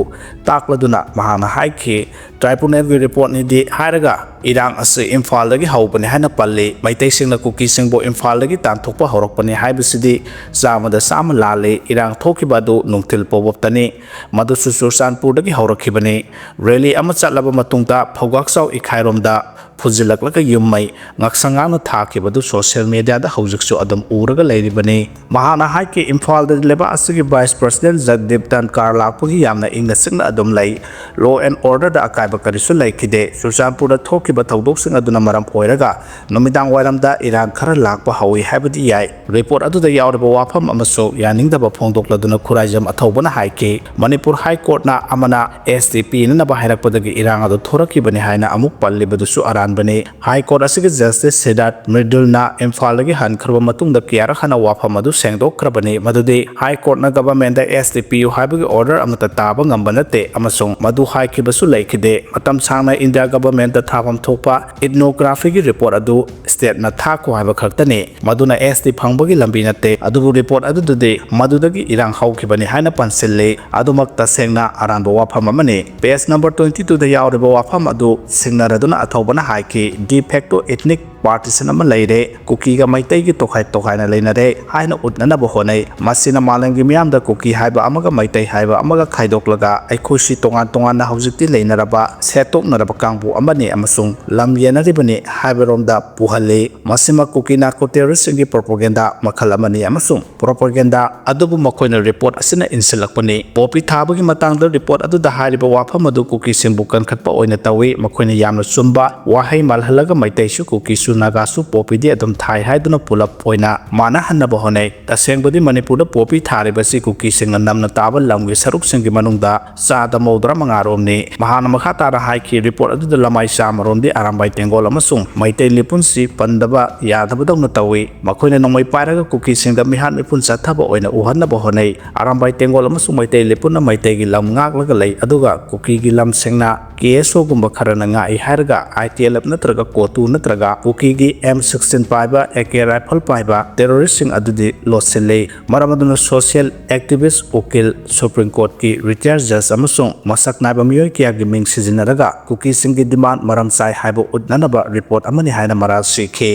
ꯇꯥꯛꯂꯗꯨꯅ ꯃꯍꯥꯛꯅ ꯍꯥꯏꯈꯤ, tribunalꯒꯤ reportꯅꯤꯗꯤ ꯍꯥꯏꯔꯒ ꯏꯔꯥꯡ ꯑꯁꯤ ꯏꯝꯐꯥꯜꯗꯒꯤ ꯍꯧꯕꯅꯤ ꯍꯥꯏꯅ ꯄꯜꯂꯤ꯫ ꯃꯩꯇꯩꯁꯤꯡꯅ ꯀꯨꯀꯤꯁꯤꯡꯕꯨ ꯏꯝꯐꯥꯜꯗꯒꯤ ꯇꯥꯟꯊꯣꯛꯄ ꯍꯧꯔꯛꯄꯅꯤ ꯍꯥꯏꯕꯁꯤꯗꯤ ꯆꯥꯝꯃꯗ ꯆꯥꯝꯃ ꯂꯥꯜꯂꯤ꯫ ꯏꯔꯥꯡ ꯊꯣꯛꯈꯤꯕ ꯑꯗꯨ ꯅꯨꯡꯊꯤꯜ ꯄꯣꯕꯞꯇꯅꯤ꯫ ꯃꯗꯨꯁꯨ ꯆꯨꯔꯆꯥꯟꯄꯨꯔꯗꯒꯤ ꯍꯧꯔꯛꯈꯤꯕꯅꯤ꯫ Rally ꯑꯃ ꯆꯠꯂꯕ ꯃꯇꯨꯡꯗ ꯐꯧꯒꯥꯛꯆꯥꯎ ꯏꯈꯥꯏꯔꯣꯝꯗ ꯐꯨꯖꯤꯜꯂꯛꯂꯒ ꯌꯨꯝ ꯃꯩ ꯉꯥꯛꯁꯪ ꯉꯥꯛꯅ ꯊꯥꯈꯤꯕꯗꯨ social mediaꯗ ꯍꯧꯖꯤꯛꯁꯨ ꯑꯗꯨꯝ ꯎꯔꯒ ꯂꯩꯔꯤꯕꯅꯤ꯫ ꯃꯍꯥꯛꯅ ꯍꯥꯏꯈꯤ, ꯏꯝꯐꯥꯜꯗ ꯂꯩꯕꯥꯛ ꯑꯁꯤꯒꯤ vice president ꯖꯒꯗꯤꯞ ꯙꯟꯀꯥꯔ ꯂꯥꯛꯄꯒꯤ ꯌꯥꯝꯅ ꯏꯪꯅ ꯆꯤꯛꯅ ꯑꯗꯨꯝ ꯂꯩ꯫ Law and orderꯗ ꯑꯀꯥꯏꯕ ꯀꯔꯤꯁꯨ ꯂꯩꯈꯤꯗꯦ꯫ ꯆꯨꯔꯆꯥꯟꯄꯨꯔꯗ ꯊꯣꯛꯈꯤꯕ ꯊꯧꯗꯣꯛꯁꯤꯡ ꯑꯗꯨꯅ ꯃꯔꯝ ꯑꯣꯏꯔꯒ ꯅꯨꯃꯤꯗꯥꯡ ꯋꯥꯏꯔꯝꯗ ꯏꯔꯥꯡ ꯈꯔ ꯂꯥꯛꯄ ꯍꯧꯏ ꯍꯥꯏꯕꯗꯤ ꯌꯥꯏ꯫ Report ꯑꯗꯨꯗ ꯌꯥꯎꯔꯤꯕ ꯋꯥꯐꯝ ꯑꯃꯁꯨ ꯌꯥꯅꯤꯡꯗꯕ ꯐꯣꯡꯗꯣꯛꯂꯗꯨꯅ ꯈꯨꯔꯥꯏꯖꯝ ꯑꯊꯧꯕꯅ ꯍꯥꯏꯈꯤ, ꯃꯅꯤꯄꯨꯔ High Courtꯅ ꯑꯃꯅ S T ꯄꯤꯅꯅꯕ ꯍꯥꯏꯔꯛꯄꯗꯒꯤ ꯏꯔꯥꯡ ꯑꯗꯨ ꯊꯣꯔꯛꯈꯤꯕꯅꯤ ꯍꯥꯏꯅ ꯑꯃꯨꯛ ꯄꯜꯂꯤꯕꯗꯨꯁꯨ ꯑꯔꯥꯟꯕꯅꯤ꯫ High Court ꯑꯁꯤꯒꯤ Justice ꯁꯤꯗꯥꯔꯊ ꯃ꯭ꯔꯤꯗꯨꯜꯅ ꯏꯝꯐꯥꯜꯗꯒꯤ ꯍꯟꯈ꯭ꯔꯕ ꯃꯇꯨꯡꯗ ꯀꯌꯥꯔꯛ ꯍꯟꯅ ꯋꯥꯐꯝ ꯑꯗꯨ ꯁꯦꯡꯗꯣꯛꯈ꯭ꯔꯕꯅꯤ, ꯃꯗꯨꯗꯤ High Courtꯅ governmentꯗ S T ꯄꯤꯌꯨ ꯍꯥꯏꯕꯒꯤ order ꯑꯃꯠꯇ ꯇꯥꯕ ꯉꯝꯕ ꯅꯠꯇꯦ ꯑꯃꯁꯨꯡ ꯃꯗꯨ ꯍꯥꯏꯈꯤꯕꯁꯨ ꯂꯩꯈꯤꯗꯦ꯫ ꯃꯇꯝ ꯁꯥꯡꯅ India governmentꯇ ꯊꯥꯐꯝ ꯊꯣꯛꯄ ethnographyꯒꯤ report ꯑꯗꯨ stateꯅ ꯊꯥꯈꯣ ꯍꯥꯏꯕ ꯈꯛꯇꯅꯤ꯫ ꯃꯗꯨꯅ S T ꯐꯪꯕꯒꯤ ꯂꯝꯕꯤ ꯅꯠꯇꯦ꯫ ꯑꯗꯨꯕꯨ report ꯑꯗꯨꯗꯗꯤ ꯃꯗꯨꯗꯒꯤ ꯏꯔꯥꯡ ꯍꯧꯈꯤꯕꯅꯤ ꯍꯥꯏꯅ ꯄꯟꯁꯤꯜꯂꯤ꯫ ꯑꯗꯨꯃꯛ ꯇꯁꯦꯡꯅ ꯑꯔꯥꯟꯕ ꯋꯥꯐꯝ ꯑꯃꯅꯤ꯫ Page number twenty twoꯗ ꯌꯥꯎꯔꯤꯕ ꯋꯥꯐꯝ ꯑꯗꯨ ꯁꯤꯡꯅꯔꯗꯨꯅ ꯑꯊꯧꯕꯅ ꯍꯥꯏꯈꯤ, de facto ethnic ꯄꯥꯔꯇꯤꯁꯟ ꯑꯃ ꯂꯩꯔꯦ, ꯀꯨꯀꯤꯒ ꯃꯩꯇꯩꯒꯤ ꯇꯣꯈꯥꯏ ꯇꯣꯈꯥꯏꯅ ꯂꯩꯅꯔꯦ ꯍꯥꯏꯅ ꯎꯠꯅꯅꯕ ꯍꯣꯠꯅꯩ꯫ ꯃꯁꯤꯅ ꯃꯥꯂꯦꯝꯒꯤ ꯃꯤꯌꯥꯝꯗ ꯀꯨꯀꯤ ꯍꯥꯏꯕ ꯑꯃꯒ ꯃꯩꯇꯩ ꯍꯥꯏꯕ ꯑꯃꯒ ꯈꯥꯏꯗꯣꯛꯂꯒ ꯑꯩꯈꯣꯏꯁꯤ ꯇꯣꯉꯥꯟ ꯇꯣꯉꯥꯟꯅ ꯍꯧꯖꯤꯛꯇꯤ ꯂꯩꯅꯔꯕ, ꯁꯦꯠꯇꯣꯛꯅꯔꯕ ꯀꯥꯡꯕꯨ ꯑꯃꯅꯤ ꯑꯃꯁꯨꯡ ꯂꯝ ꯌꯦꯟꯅꯔꯤꯕꯅꯤ ꯍꯥꯏꯕꯔꯣꯝꯗ ꯄꯨꯍꯜꯂꯤ꯫ ꯃꯁꯤꯃꯛ ꯀꯨꯀꯤ ꯅꯥꯔꯀꯣ ꯇꯦꯔꯣꯔꯤꯁꯁꯤꯡꯒꯤ ꯄ꯭ꯔꯣꯄꯣꯒꯦꯟꯗꯥ ꯃꯈꯜ ꯑꯃꯅꯤ ꯑꯃꯁꯨꯡ ꯄ꯭ꯔꯣꯄꯣꯒꯦꯟꯗꯥ ꯑꯗꯨꯕꯨ ꯃꯈꯣꯏꯅ ꯔꯤꯄꯣꯔꯠ ꯑꯁꯤꯅ ꯏꯟꯁꯤꯜꯂꯛꯄꯅꯤ꯫ ꯄꯣꯄꯤ ꯊꯥꯕꯒꯤ ꯃꯇꯥꯡꯗ ꯔꯤꯄꯣꯔꯠ ꯑꯗꯨꯗ ꯍꯥꯏꯔꯤꯕ ꯋꯥꯐꯝ ꯑꯗꯨ ꯀꯨꯀꯤꯁꯤꯡꯕꯨ ꯀꯟꯈꯠꯄ ꯑꯣꯏꯅ ꯇꯧꯏ꯫ ꯃꯈꯣꯏꯅ ꯌꯥꯝꯅ ꯆꯨꯝꯕ ꯋꯥꯍꯩ ꯃꯥꯜꯍꯜꯂꯒ ꯃꯩꯇꯩꯁꯨ ꯀꯨꯀꯤꯁꯨ ꯅꯥꯒꯥꯁꯨ ꯄꯣꯄꯤꯗꯤ ꯑꯗꯨꯝ ꯊꯥꯏ ꯍꯥꯏꯗꯨꯅ ꯄꯨꯂꯞ ꯑꯣꯏꯅ ꯃꯥꯟꯅꯍꯟꯅꯕ ꯍꯣꯠꯅꯩ꯫ ꯇꯁꯦꯡꯕꯗꯤ ꯃꯅꯤꯄꯨꯔꯗ ꯄꯣꯄꯤ ꯊꯥꯔꯤꯕꯁꯤ ꯀꯨꯀꯤꯁꯤꯡꯅ ꯅꯝꯅ ꯇꯥꯕ ꯂꯝꯒꯤ ꯁꯔꯨꯛꯁꯤꯡꯒꯤ ꯃꯅꯨꯡꯗ ꯆꯥꯗ ꯃꯧꯗ꯭ꯔꯥ ꯃꯉꯥ ꯔꯣꯝꯅꯤ꯫ ꯃꯍꯥꯛꯅ ꯃꯈꯥ ꯇꯥꯅ ꯍꯥꯏꯈꯤ, ꯔꯤꯄꯣꯔꯠ ꯑꯗꯨꯗ ꯂꯃꯥꯏ ꯆꯥꯝꯃ ꯔꯣꯝꯗꯤ ꯑꯔꯥꯝꯕꯥꯏ ꯇꯦꯡꯒꯣꯜ ꯑꯃꯁꯨꯡ ꯃꯩꯇꯩ ꯂꯤꯄꯨꯟꯁꯤ ꯄꯟꯗꯕ ꯌꯥꯗꯕꯗꯧꯅ ꯇꯧꯏ꯫ ꯃꯈꯣꯏꯅ ꯅꯣꯡꯃꯩ ꯄꯥꯏꯔꯒ ꯀꯨꯀꯤꯁꯤꯡꯗ ꯃꯤꯍꯥꯠ ꯃꯤꯄꯨꯟ ꯆꯠꯊꯕ ꯑꯣꯏꯅ ꯎꯍꯟꯅꯕ ꯍꯣꯠꯅꯩ꯫ ꯑꯔꯥꯝꯕꯥꯏ ꯇꯦꯡꯒꯣꯜ ꯑꯃꯁꯨꯡ ꯃꯩꯇꯩ ꯂꯤꯄꯨꯟꯅ ꯃꯩꯇꯩꯒꯤ ꯂꯝ ꯉꯥꯛꯂꯒ ꯂꯩ, ꯑꯗꯨꯒ ꯀꯨꯀꯤꯒꯤ ꯂꯝꯁꯤꯡꯅ ꯀꯦ ꯑꯦꯁ ꯑꯣꯒꯨꯝꯕ ꯈꯔꯅ ꯉꯥꯛꯏ ꯍꯥꯏꯔꯒ ꯑꯥꯏ ꯇꯤ ꯑꯦꯜ ꯑꯦꯐ ꯅꯠꯇ꯭ꯔꯒ ꯀꯣꯇꯨ ꯅꯠꯇ꯭ꯔꯒ ꯀꯨꯀꯤꯒꯤ ꯑꯦꯝ ꯁꯤꯛꯁꯇꯤꯟ ꯄꯥꯏꯕ, ꯑꯦ ꯀꯦ ꯔꯥꯏꯐꯜ ꯄꯥꯏꯕ ꯇꯦꯔꯣꯔꯤꯁꯁꯤꯡ ꯑꯗꯨꯗꯤ ꯂꯣꯠꯁꯤꯜꯂꯤ꯫ ꯃꯔꯝ ꯑꯗꯨꯅ ꯁꯣꯁꯤꯌꯦꯜ ꯑꯦꯛꯇꯤꯚꯤꯁ, ꯎꯀꯤꯜ, ꯁꯨꯄ꯭ꯔꯤꯝ ꯀꯣꯔꯠꯀꯤ ꯔꯤꯇꯥꯌꯔ ꯖꯖ ꯑꯃꯁꯨꯡ ꯃꯁꯛ ꯅꯥꯏꯕ ꯃꯤꯑꯣꯏ ꯀꯌꯥꯒꯤ ꯃꯤꯡ ꯁꯤꯖꯤꯟꯅꯔꯒ ꯀꯨꯀꯤꯁꯤꯡꯒꯤ ꯗꯤꯃꯥꯟ ꯃꯔꯝ ꯆꯥꯏ ꯍꯥꯏꯕ ꯎꯠꯅꯅꯕ ꯔꯤꯄꯣꯔꯠ ꯑꯃꯅꯤ ꯍꯥꯏꯅ ꯃꯔꯥꯜ ꯁꯤꯈꯤ꯫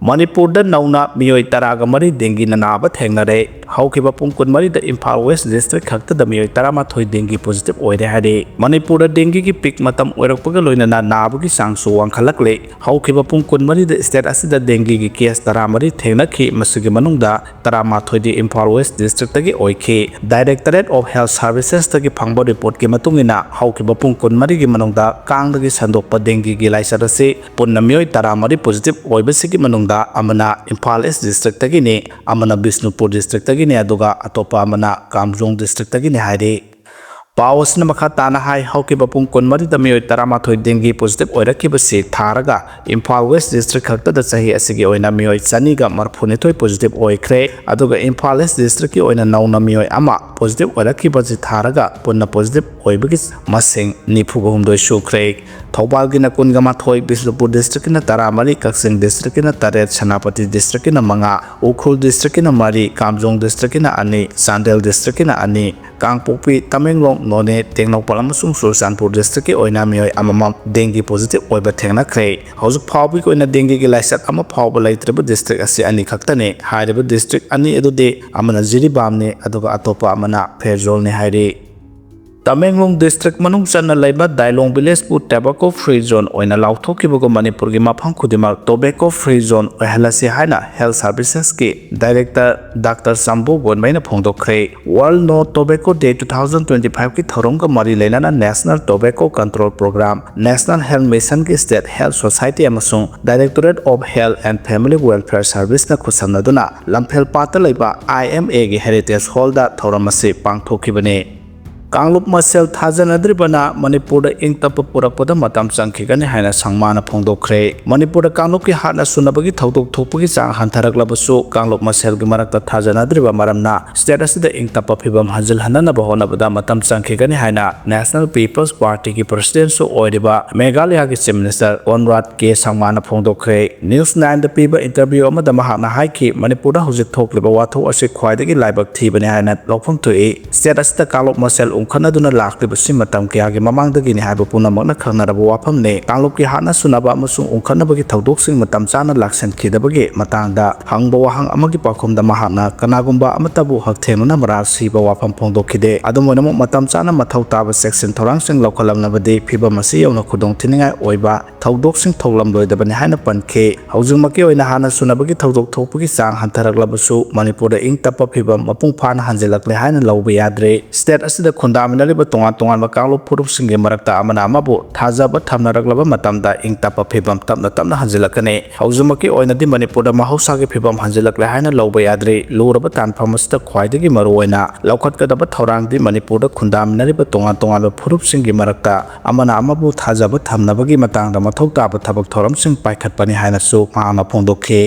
ꯃꯅꯤꯄꯨꯔꯗ ꯅꯧꯅ ꯃꯤꯑꯣꯏ ꯇꯔꯥꯒ ꯃꯔꯤ ꯗꯦꯡꯒꯤꯅ ꯅꯥꯕ ꯊꯦꯡꯅꯔꯦ꯫ ꯍꯧꯈꯤꯕ ꯄꯨꯡ ꯀꯨꯟꯃꯔꯤꯗ ꯏꯝꯐꯥꯜ ꯋꯦꯁ ꯗꯤꯁꯇ꯭ꯔꯤꯛ ꯈꯛꯇꯗ ꯃꯤꯑꯣꯏ ꯇꯔꯥꯃꯥꯊꯣꯏ ꯗꯦꯡꯒꯤ ꯄꯣꯖꯤꯇꯤꯚ ꯑꯣꯏꯔꯦ ꯍꯥꯏꯔꯦ꯫ ꯃꯅꯤꯄꯨꯔꯗ ꯗꯦꯡꯒꯤꯒꯤ ꯄꯤꯛ ꯃꯇꯝ ꯑꯣꯏꯔꯛꯄꯒ ꯂꯣꯏꯅꯅ ꯅꯥꯕꯒꯤ ꯆꯥꯡꯁꯨ ꯋꯥꯡꯈꯠꯂꯛꯂꯦ꯫ ꯍꯧꯈꯤꯕ ꯄꯨꯡ ꯀꯨꯟꯃꯔꯤꯗ ꯁ꯭ꯇꯦꯠ ꯑꯁꯤꯗ ꯗꯦꯡꯒꯤꯒꯤ ꯀꯦꯁ ꯇꯔꯥꯃꯔꯤ ꯊꯦꯡꯅꯈꯤ꯫ ꯃꯁꯤꯒꯤ ꯃꯅꯨꯡꯗ ꯇꯔꯥꯃꯥꯊꯣꯏꯗꯤ ꯏꯝꯐꯥꯜ ꯋꯦꯁ ꯗꯤꯁꯇ꯭ꯔꯤꯛꯇꯒꯤ ꯑꯣꯏꯈꯤ꯫ ꯗꯥꯏꯔꯦꯛꯇꯣꯔꯦꯠ ꯑꯣꯐ ꯍꯦꯜꯊ ꯁꯥꯔꯚꯤꯁꯦꯁꯇꯒꯤ ꯐꯪꯕ ꯔꯤꯄꯣꯔꯠꯀꯤ ꯃꯇꯨꯡ ꯏꯟꯅ, ꯍꯧꯈꯤꯕ ꯄꯨꯡ ꯀꯨꯟꯃꯔꯤꯒꯤ ꯃꯅꯨꯡꯗ ꯀꯥꯡꯗꯒꯤ ꯁꯟꯗꯣꯛꯄ ꯗꯦꯡꯒꯤꯒꯤ ꯂꯥꯏꯆꯠ ꯑꯁꯤ ꯄꯨꯟꯅ ꯃꯤꯑꯣꯏ ꯇꯔꯥꯃꯔꯤ ꯄꯣꯖꯤꯇꯤꯚ ꯑꯣꯏꯕꯁꯤꯒꯤ ꯃꯅꯨꯡꯗ ꯑꯃꯅ ꯏꯝꯐꯥꯜ ꯏꯁ ꯗꯤꯁꯇ꯭ꯔꯤꯛꯇꯒꯤꯅꯤ, ꯑꯃꯅ ꯕꯤꯁꯅꯨꯄꯨꯔ ꯗꯤꯁꯇ꯭ꯔꯤꯛꯇꯒꯤꯅꯤ, ꯑꯗꯨꯒ ꯑꯇꯣꯞꯄ ꯑꯃꯅ ꯀꯥꯝꯖꯣꯡ ꯗꯤꯁꯇ꯭ꯔꯤꯛꯇꯒꯤꯅꯤ ꯍꯥꯏꯔꯤ꯫ ꯄꯥꯎ ꯑꯁꯤꯅ ꯃꯈꯥ ꯇꯥꯅ ꯍꯥꯏ, ꯍꯧꯈꯤꯕ ꯄꯨꯡ ꯀꯨꯟꯃꯔꯤꯗ ꯃꯤꯑꯣꯏ ꯇꯔꯥꯃꯥꯊꯣꯏ ꯗꯦꯡꯒꯤ ꯄꯣꯖꯤꯇꯤꯚ ꯑꯣꯏꯔꯛꯈꯤꯕꯁꯤ ꯊꯥꯔꯒ ꯏꯝꯐꯥꯜ ꯋꯦꯁ ꯗꯤꯁꯇ꯭ꯔꯤꯛ ꯈꯛꯇꯗ ꯆꯍꯤ ꯑꯁꯤꯒꯤ ꯑꯣꯏꯅ ꯃꯤꯑꯣꯏ ꯆꯅꯤꯒ ꯃꯔꯐꯨꯅꯤꯊꯣꯏ ꯄꯣꯖꯤꯇꯤꯚ ꯑꯣꯏꯈ꯭ꯔꯦ꯫ ꯑꯗꯨꯒ ꯏꯝꯐꯥꯜ ꯏꯁ ꯗꯤꯁꯇ꯭ꯔꯤꯛꯀꯤ ꯑꯣꯏꯅ ꯅꯧꯅ ꯃꯤꯑꯣꯏ ꯑꯃ ꯄꯣꯖꯤꯇꯤꯚ ꯑꯣꯏꯔꯛꯈꯤꯕꯁꯤ ꯊꯥꯔꯒ ꯄꯨꯟꯅ ꯄꯣꯖꯤꯇꯤꯚ ꯑꯣꯏꯕꯒꯤ ꯃꯁꯤꯡ ꯅꯤꯐꯨꯒ ꯍꯨꯝꯗꯣꯏ ꯁꯨꯈ꯭ꯔꯦ꯫ ꯊꯧꯕꯥꯜꯒꯤꯅ ꯀꯨꯟꯒ ꯃꯥꯊꯣꯏ, ꯕꯤꯁꯅꯨꯄꯨꯔ ꯗꯤꯁꯇ꯭ꯔꯤꯛꯀꯤꯅ ꯇꯔꯥꯃꯔꯤ, ꯀꯛꯆꯤꯡ ꯗꯤꯁꯇ꯭ꯔꯤꯛꯀꯤꯅ ꯇꯔꯦꯠ, ꯁꯦꯅꯥꯄꯇꯤ ꯗꯤꯁꯇ꯭ꯔꯤꯛꯀꯤꯅ ꯃꯉꯥ, ꯎꯈ꯭ꯔꯨꯜ ꯗꯤꯁꯇ꯭ꯔꯤꯛꯀꯤꯅ ꯃꯔꯤ, ꯀꯥꯝꯖꯣꯡ ꯗꯤꯁꯇ꯭ꯔꯤꯛꯀꯤꯅ ꯑꯅꯤ, ꯆꯥꯟꯗꯦꯜ ꯗꯤꯁꯇ꯭ꯔꯤꯛꯀꯤꯅ ꯑꯅꯤ, ꯀꯥꯡꯄꯣꯛꯄꯤ, ꯇꯃꯦꯡꯂꯣꯡ, ꯅꯣꯅꯦ, ꯇꯦꯡꯅꯧꯄꯜ ꯑꯃꯁꯨꯡ ꯆꯨꯔꯆꯥꯟꯄꯨꯔ districtꯀꯤ ꯑꯣꯏꯅ ꯃꯤꯑꯣꯏ ꯑꯃꯃꯝ dengue positive ꯑꯣꯏꯕ ꯊꯦꯡꯅꯈ꯭ꯔꯦ꯫ ꯍꯧꯖꯤꯛ ꯐꯥꯎꯕꯒꯤ ꯑꯣꯏꯅ dengueꯒꯤ ꯂꯥꯏꯆꯠ ꯑꯃ ꯐꯥꯎꯕ ꯂꯩꯇ꯭ꯔꯤꯕ district ꯑꯁꯤ ꯑꯅꯤꯈꯛꯇꯅꯤ꯫ ꯍꯥꯏꯔꯤꯕ district ꯑꯅꯤ ꯑꯗꯨꯗꯤ ꯑꯃꯅ ꯖꯤꯔꯤꯕꯥꯝꯅꯤ, ꯑꯗꯨꯒ ꯑꯇꯣꯞꯄ ꯑꯃꯅ ꯐꯦꯔꯖꯣꯜꯅꯤ ꯍꯥꯏꯔꯤ꯫ ꯇꯃꯦꯡꯂꯣꯡ district ꯃꯅꯨꯡ ꯆꯟꯅ ꯂꯩꯕ ꯗꯥꯏꯂꯣꯡ villageꯄꯨ tobacco free zone ꯑꯣꯏꯅ ꯂꯥꯎꯊꯣꯛꯈꯤꯕꯒꯨꯝ ꯃꯅꯤꯄꯨꯔꯒꯤ ꯃꯐꯝ ꯈꯨꯗꯤꯡꯃꯛ tobacco free zone ꯑꯣꯏꯍꯜꯂꯁꯤ ꯍꯥꯏꯅ Health Servicesꯀꯤ Director Doctor ꯆꯥꯝꯕꯣ ꯒꯣꯟꯃꯩꯅ ꯐꯣꯡꯗꯣꯛꯈ꯭ꯔꯦ꯫ World No Tobacco Day two thousand twenty fiveꯀꯤ ꯊꯧꯔꯝꯒ ꯃꯔꯤ ꯂꯩꯅꯅ National Tobacco Control Program, National Health Missionꯒꯤ State Health Society ꯑꯃꯁꯨꯡ Directorate of Health and Family Welfare Serviceꯅ ꯈꯨꯠꯁꯝꯅꯗꯨꯅ ꯂꯝꯐꯦꯜ ꯄꯥꯠꯇ ꯂꯩꯕ IMAꯒꯤ Heritage Hallꯗ ꯊꯧꯔꯝ ꯑꯁꯤ ꯄꯥꯡꯊꯣꯛꯈꯤꯕꯅꯤ꯫ ꯀꯥꯡꯂꯨꯞ ꯃꯁꯦꯜ ꯊꯥꯖꯅꯗ꯭ꯔꯤꯕꯅ ꯃꯅꯤꯄꯨꯔꯗ ꯏꯪ ꯇꯞꯄ ꯄꯨꯔꯛꯄꯗ ꯃꯇꯝ ꯆꯪꯈꯤꯒꯅꯤ ꯍꯥꯏꯅ ꯁꯪꯃꯥꯅ ꯐꯣꯡꯗꯣꯛꯈ꯭ꯔꯦ꯫ ꯃꯅꯤꯄꯨꯔꯗ ꯀꯥꯡꯂꯨꯞꯀꯤ ꯍꯥꯠꯅ ꯁꯨꯅꯕꯒꯤ ꯊꯧꯗꯣꯛ ꯊꯣꯛꯄꯒꯤ ꯆꯥꯡ ꯍꯟꯊꯔꯛꯂꯕꯁꯨ, ꯀꯥꯡꯂꯨꯞ ꯃꯁꯦꯜꯒꯤ ꯃꯔꯛꯇ ꯊꯥꯖꯅꯗ꯭ꯔꯤꯕ ꯃꯔꯝꯅ state ꯑꯁꯤꯗ ꯏꯪ ꯇꯞꯄ ꯐꯤꯕꯝ ꯍꯟꯖꯤꯜꯍꯟꯅꯅꯕ ꯍꯣꯠꯅꯕꯗ ꯃꯇꯝ ꯆꯪꯈꯤꯒꯅꯤ ꯍꯥꯏꯅ National People's Partyꯒꯤ Presidentꯁꯨ ꯑꯣꯏꯔꯤꯕ ꯃꯦꯘꯥꯂꯌꯥꯒꯤ Chief Minister Conrad K ꯁꯪꯃꯥꯅ ꯐꯣꯡꯗꯣꯛꯈ꯭ꯔꯦ꯫ News Nineꯗ ꯄꯤꯕ interview ꯑꯃꯗ ꯃꯍꯥꯛꯅ ꯍꯥꯏꯈꯤ, ꯃꯅꯤꯄꯨꯔꯗ ꯍꯧꯖꯤꯛ ꯊꯣꯛꯂꯤꯕ ꯋꯥꯊꯣꯛ ꯑꯁꯤ ꯈ꯭ꯋꯥꯏꯗꯒꯤ ꯂꯥꯏꯕꯛ ꯊꯤꯕꯅꯤ ꯍꯥꯏꯅ ꯂꯧꯐꯝ ꯊꯣꯛꯏ꯫ State ꯑꯁꯤꯗ ꯀꯥꯡꯂꯨꯞ ꯃꯁꯦꯜ ꯎꯪꯈꯠꯅꯗꯨꯅ ꯂꯥꯛꯂꯤꯕꯁꯤ ꯃꯇꯝ ꯀꯌꯥꯒꯤ ꯃꯃꯥꯡꯗꯒꯤꯅꯤ ꯍꯥꯏꯕ ꯄꯨꯝꯅꯃꯛꯅ ꯈꯪꯅꯔꯕ ꯋꯥꯐꯝꯅꯤ꯫ ꯀꯥꯡꯂꯨꯞꯀꯤ ꯍꯥꯠꯅ ꯁꯨꯅꯕ ꯑꯃꯁꯨꯡ ꯎꯪꯈꯠꯅꯕꯒꯤ ꯊꯧꯗꯣꯛꯁꯤꯡ ꯃꯇꯝ ꯆꯥꯅ ꯂꯥꯛꯁꯤꯟꯈꯤꯗꯕꯒꯤ ꯃꯇꯥꯡꯗ ꯍꯪꯕ ꯋꯥꯍꯪ ꯑꯃꯒꯤ ꯄꯥꯎꯈꯨꯝꯗ ꯃꯍꯥꯛꯅ ꯀꯅꯥꯒꯨꯝꯕ ꯑꯃꯠꯇꯕꯨ ꯍꯛꯊꯦꯡꯅꯅ ꯃꯔꯥꯜ ꯁꯤꯕ ꯋꯥꯐꯝ ꯐꯣꯡꯗꯣꯛꯈꯤꯗꯦ꯫ ꯑꯗꯨꯝ ꯑꯣꯏꯅꯃꯛ, ꯃꯇꯝ ꯆꯥꯅ ꯃꯊꯧ ꯇꯥꯕ ꯆꯦꯛꯁꯤꯟ ꯊꯧꯔꯥꯡꯁꯤꯡ ꯂꯧꯈꯠꯂꯝꯂꯕꯗꯤ ꯐꯤꯕꯝ ꯑꯁꯤ ꯌꯧꯅ ꯈꯨꯗꯣꯡꯊꯤꯅꯤꯡꯉꯥꯏ ꯑꯣꯏꯕ ꯊꯧꯗꯣꯛꯁꯤꯡ ꯊꯣꯛꯂꯝꯂꯣꯏꯗꯕꯅꯤ ꯍꯥꯏꯅ ꯄꯟꯈꯤ꯫ ꯍꯧꯖꯤꯛꯃꯛꯀꯤ ꯑꯣꯏꯅ ꯍꯥꯟꯅ ꯁꯨꯅꯕꯒꯤ ꯊꯧꯗꯣꯛ ꯊꯣꯛꯄꯒꯤ ꯆꯥꯡ ꯍꯟꯊꯔꯛꯂꯕꯁꯨ, ꯃꯅꯤꯄꯨꯔꯗ ꯏꯪ ꯇꯞꯄ ꯐꯤꯕꯝ ꯃꯄꯨꯡ ꯐꯥꯅ ꯍꯟꯖꯤꯜꯂꯛꯂꯦ ꯍꯥꯏꯅ ꯂꯧꯕ ꯌꯥꯗ꯭ꯔꯦ꯫ State ꯑꯁꯤꯗ ꯈꯨꯟꯗꯥꯃꯤꯟꯅꯔꯤꯕ ꯇꯣꯉꯥꯟ ꯇꯣꯉꯥꯟꯕ ꯀꯥꯡꯂꯨꯞ ꯐꯨꯔꯨꯞꯁꯤꯡꯒꯤ ꯃꯔꯛꯇ ꯑꯃꯅ ꯑꯃꯕꯨ ꯊꯥꯖꯕ ꯊꯝꯅꯔꯛꯂꯕ ꯃꯇꯝꯗ ꯏꯪ ꯇꯞꯄ ꯐꯤꯕꯝ ꯇꯞꯅ ꯇꯞꯅ ꯍꯟꯖꯤꯜꯂꯛꯀꯅꯤ꯫ ꯍꯧꯖꯤꯛꯃꯛꯀꯤ ꯑꯣꯏꯅꯗꯤ ꯃꯅꯤꯄꯨꯔꯗ ꯃꯍꯧꯁꯥꯒꯤ ꯐꯤꯕꯝ ꯍꯟꯖꯤꯜꯂꯛꯂꯦ ꯍꯥꯏꯅ ꯂꯧꯕ ꯌꯥꯗ꯭ꯔꯤ꯫ ꯂꯨꯔꯕ ꯇꯥꯟꯐꯝ ꯑꯁꯤꯗ ꯈ꯭ꯋꯥꯏꯗꯒꯤ ꯃꯔꯨꯑꯣꯏꯅ ꯂꯧꯈꯠꯀꯗꯕ ꯊꯧꯔꯥꯡꯗꯤ ꯃꯅꯤꯄꯨꯔꯗ ꯈꯨꯟꯗꯥꯃꯤꯟꯅꯔꯤꯕ ꯇꯣꯉꯥꯟ ꯇꯣꯉꯥꯟꯕ ꯐꯨꯔꯨꯞꯁꯤꯡꯒꯤ ꯃꯔꯛꯇ ꯑꯃꯅ ꯑꯃꯕꯨ ꯊꯥꯖꯕ ꯊꯝꯅꯕꯒꯤ ꯃꯇꯥꯡꯗ ꯃꯊꯧ ꯇꯥꯕ ꯊꯕꯛ ꯊꯧꯔꯝꯁꯤꯡ ꯄꯥꯏꯈꯠꯄꯅꯤ ꯍꯥꯏꯅꯁꯨ ꯃꯍꯥꯛꯅ ꯐꯣꯡꯗꯣꯛꯈꯤ꯫